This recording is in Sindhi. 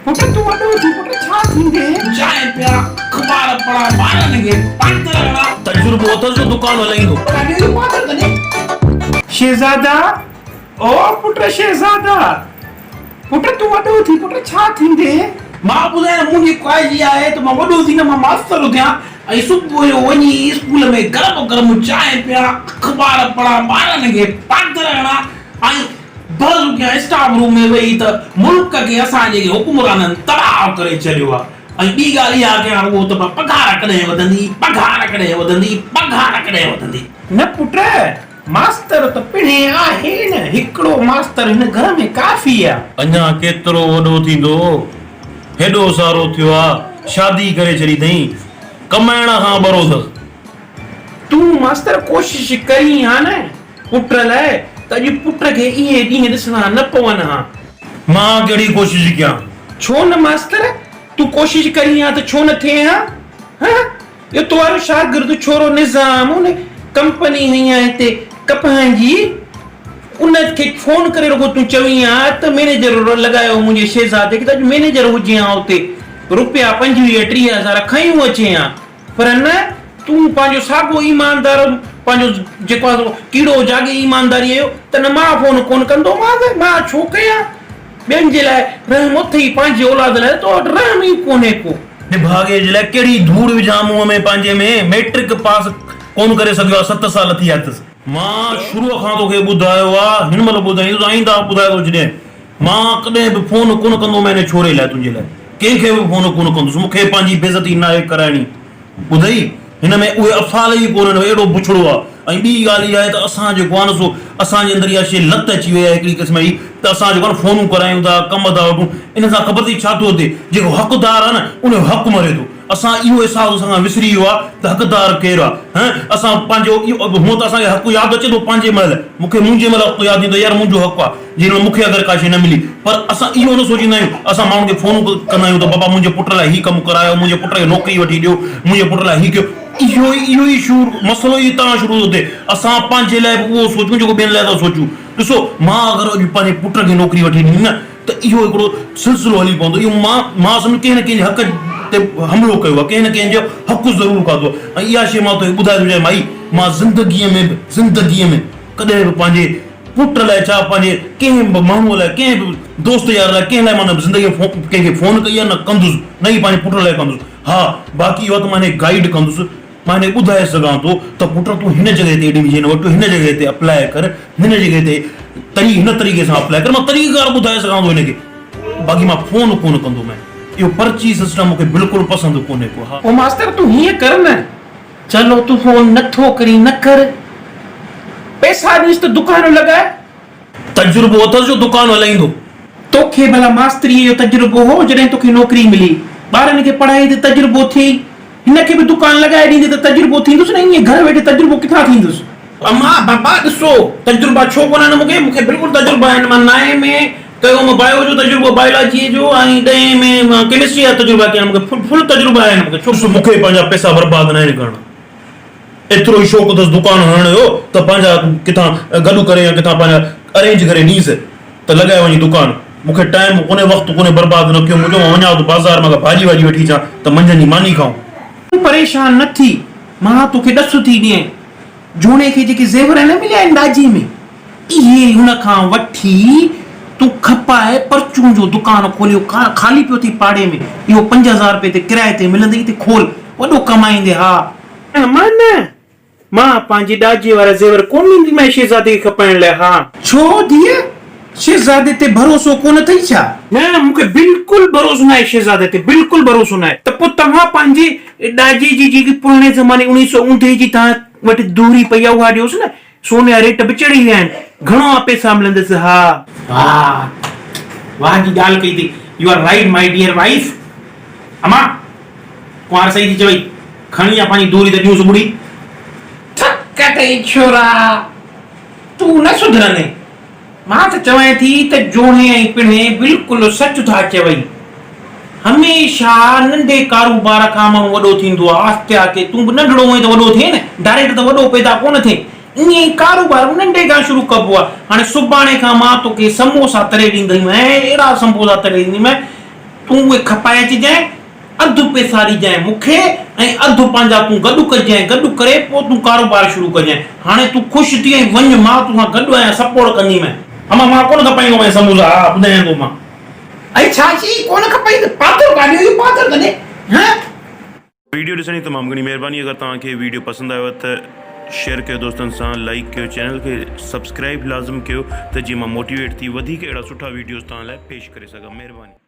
پٽ تون وڏو ٿي پٽ ڇا ٿيندين؟ چانهه پيان، اخبار پڙهان، ٻارن کي پادر هڻان. تجربو اٿس جو دڪان هلائيندو. ڏاڏي جو پادر ڪڏهن؟ شهزادا، او پٽ شهزادا! پٽ تون وڏو ٿي پٽ ڇا ٿيندين؟ مان ٻڌايان نه منهنجي خواهش اها آهي ته مان وڏو ٿي نه مان ماستر ٿيان ۽ صبح جو وڃي اسڪول ۾ گرم گرم چانهه پيان، اخبار پڙهان، ٻارن کي پادر هڻان ۽ بحث ڪيان اسٽاف روم ۾ ويهي ته ملڪ کي اسان جي حڪمرانن تباهه ڪري ڇڏيو آهي ۽ ٻي ڳالهه اها ڪيان رڳو ته پگهار ڪڏهن وڌندي، پگهار ڪڏهن وڌندي، پگهار ڪڏهن وڌندي. نه پٽ، ماستر ته پڻهين آهي نه، هڪڙو ماستر هن گهر ۾ ڪافي آ. اڃا ڪيترو وڏو ٿيندو، هيڏو سارو ٿيو آ، شادي ڪري ڇڏي اٿئين، ڪمائڻ کان ٻرو اٿس. تون ماستر ڪوشش ڪرين ها نه پٽ لاء ته اڄ پٽ کي اهي ڏينهن ڏسڻا نه پون ها. مان ڪهڙي ڪوشش ڪيان؟ ڇو نه ماستر، تون ڪوشش ڪرين ها ته ڇو نه ٿئين ها؟ هه، اهو تو وارو شاگرد ڇورو نظام ان ڪمپني هنئي آ هتي ڪپهن جي، ان کي فون ڪري رڳو تون چوين ها ته مئنيجر لڳايو منهنجي شهزادي کي ته اڄ مئنيجر هجين ها اتي، روپيا 25 30 هزار کنيون اچين ها. پر نه، تون پنهنجو ساڳو ايماندار پنهنجو جيڪو آهي سو ڪيڙو جاڳي ايمانداريء جو ته نه مان فون ڪونه ڪندومانس، مان ڇو ڪيان؟ ٻين جي لاء رحم اٿئي، پنهنجي اولاد لاء ته تو وٽ رحم ئي ڪونهي ڪو. نڀاڳي جي لاء ڪهڙي ڌوڙ وجهان منهن ۾ پنهنجي ۾، مئٽرڪ پاس ڪونه ڪري سگهيو آهي، ست سال ٿي ويا اٿس. مان شروع کان توکي ٻڌايو آهي، هن مهل ٻڌائيندس، آئنده به ٻڌائي ٿو ڇڏيان. مان ڪڏهن به فون ڪونه ڪندومانء ان ڇوري لاء تنهنجي لاء ڪنهن کي به فون ڪونه ڪندس مون کي پنهنجي بيعزتي ناهي ڪرائڻي ٻڌئي هن ۾ اهي افعال ئي ڪونهن اهڙو بڇڙو آ ۽ ٻي ڳالهه اها آهي ته اسان جيڪو آهي نه سو اسان جي اندر اها شيء لت اچي وئي آهي هڪڙي قسم جي ته اسان جيڪو آهي نه فونون ڪرايون ٿا ڪم ٿا وٺون ان سان خبر اٿئي ڇا ٿو ٿئي جيڪو حقدار آهي نه ان جو حق مري ٿو. اسان اهو احساس اسان کان وسري ويو آهي ته حقدار ڪير آهي هه اسان پنهنجو اهو هونء ته اسان کي حق ياد اچي ٿو پنهنجي مهل مون کي منهنجي مهل حق ياد ايندو يار منهنجو حق آهي جنهن مهل مون کي اگر ڪا شيء نه ملي پر اسان اهو نه سوچيندا آهيون اسان ماڻهن کي فونون ڪندا آهيون ته بابا منهنجي پٽ لاء هي ڪم ڪرايو منهنجي پٽ کي نوڪري وٺي ڏيو منهنجي پٽ لاء هي ڪيو اهو ئي اهو ئي شعور مسئلو ئي اتان شروع ٿو ٿئي اسان پنهنجي لاء به اهو سوچون جيڪو ٻين لاء ٿا سوچون ڏسو مان اگر اڄ پنهنجي پٽ کي نوڪري وٺي ڏني نه ته اهو هڪڙو سلسلو هلي پوندو. اهو مان مان سمجهه ڪنهن نه ڪنهن جي حق تي حملو ڪيو آهي، ڪنهن نه ڪنهن جو حق ضرور کاڌو آهي ۽ اها شيء مان توکي ٻڌائي ٿو ڇڏيان مائي، مان زندگيء ۾ به زندگيء ۾ ڪڏهن به پنهنجي پٽ لاء ڇا پنهنجي ڪنهن به ماڻهوء لاء ڪنهن به دوست يار لاء ڪنهن لاء مان نه زندگيء ۾ ڪنهن کي فون ڪئي آهي نه ڪندس نه ئي پنهنجي پٽ لاء ڪندس. ها باقي اهو آهي ته مان هن کي گائيڊ ڪندس. مان هن کي ٻڌائي سگهان ٿو ته پٽ تون هن جڳهه تي ايڊميشن وٺ، هن جڳهه تي اپلاء ڪر، هن جڳهه تي تري هن طريقي سان اپلاء ڪر، مان طريقيڪار ٻڌائي سگهان ٿو هن کي، باقي مان فون ڪونه ڪندومانء، اهو پرچي سسٽم مون کي بلڪل پسند ڪونهي ڪو، ها. او ماستر تون هيئن ڪر نه. چلو تون فون نه ٿو ڪرين نه ڪر. پئسا ڏينس ته دڪان لڳاء. تجربو اٿس جو دڪان هلائيندو. توکي ڀلا ماستريء جو تجربو هو جڏهن توکي نوڪري ملي. ٻارن کي پڙهائي ته تجربو ٿئي. هن کي به دڪان لڳائي ڏيندي ته تجربو ٿيندس نه ائين گهر ويٺي تجربو ڪٿان ٿيندس. اما بابا ڏسو تجربا ڇو ڪونه آهن مون کي مون کي بلڪل تجربا آهن مان نائين ۾ ڪيو هوم بايو جو تجربو بايولاجيء جو ۽ ڏهين ۾ مان ڪيمسٽريء جا تجربا ڪيا آهن مون کي فل فل تجربا آهن مون کي ڇو. ڏس مون کي پنهنجا پئسا برباد ناهن ڪرڻا. ايترو ئي شوق اٿس دڪان هڻڻ جو ته پنهنجا ڪٿان گڏ ڪري يا ڪٿان پنهنجا ارينج ڪري ڏينس ته لڳائي وڃي دڪان. مون کي ٽائيم ڪونهي وقت ڪونهي برباد نه ڪيو منهنجو مان وڃان ٿو بازار مان ڪا ڀاڄي واڄي وٺي اچان ته منجهند جي ماني کائون. تون پريشان نه ٿي مان توکي ڏس ٿي ڏين. جوڻي کي جيڪي زيور نه مليا آهن ڏاجي ۾ اهي هن کان وٺي تون کپائي پرچون جو دڪان کوليو خالي پيو اٿئي پاڙي ۾ اهو 5000 رپئي تي ڪرائي تي ملندئي ته کول وڏو ڪمائيندين ها. نه مان نه، مان پنهنجي ڏاجي وارا زيور ڪونه ڏينديمانء شهزادي کي کپائڻ لاء، ها. ڇو ڌيء، شهزادي تي ڀروسو ڪونه اٿئي ڇا؟ نه، مون کي بلڪل ڀروسو ناهي شهزادي تي، بلڪل ڀروسو ناهي. ته پوء توهان پنهنجي ڏاجي جي جيڪي پراڻي زماني اڻيهه سؤ اوندهي جي توهان وٽ دوري پئي آهي، اها ڏيوس نه، سون جا ريٽ به چڙهي ويا آهن، گهڻو آ پئسا ملندس، ها. واهه، واهه جي ڳالهه ڪئي اٿئي، you are right my dear wife. امان! ڪنوار صحيح ٿي چوئي، کڻي آ پنهنجي دوري ته ڏيونس ٻڙي. ٿڪ اٿئي ڇورا، تون نه سڌرندين. مان ته چوانء ٿي ته جوڻهين ۽ پڻهين بلڪل سچ ٿا چوئي. هميشه ننڍي ڪاروبار کان ماڻهو وڏو ٿيندو آ. آهستي آهستي تون به ننڍڙو هئين ته وڏو ٿئين نه، ڊائريڪٽ ته وڏو پيدا ڪونه ٿئين. ائين ئي ڪاروبار به ننڍي کان شروع ڪبو آ. هاڻي سڀاڻي کان مان توکي سموسا تري ڏينديمانء، اهڙا سمبوسا تري ڏينديمانء. تون اهي کپائي اچجانء، اڌ پئسا ڏجانء مون کي ۽ اڌ پنهنجا تون گڏ ڪجانء، گڏ ڪري پوء تون ڪاروبار شروع ڪجانء. هاڻي تون خوش ٿي ۽ وڃ، مان توسان گڏ آهيان، سپورٽ ڪنديمانء. امان مان ڪونه کپائيندومانء سموسا، ها ٻڌايان ٿو مان. ۽ ڇا چيئي ڪونه کپائيندين؟ پادر ڪاڏي اهو پادر ڪڏهن هان؟ ويڊيو ڏسڻ جي تمام گهڻي مهرباني اگر توهان کي ويڊيو پسند آيو ته شيئر ڪيو دوستن سان لائيڪ ڪيو چينل کي سبسڪرائيب لازم ڪيو ته جيئن مان موٽيويٽ ٿي وڌيڪ اهڙا سٺا ويڊيوز توهان لاء پيش ڪري سگهان مهرباني.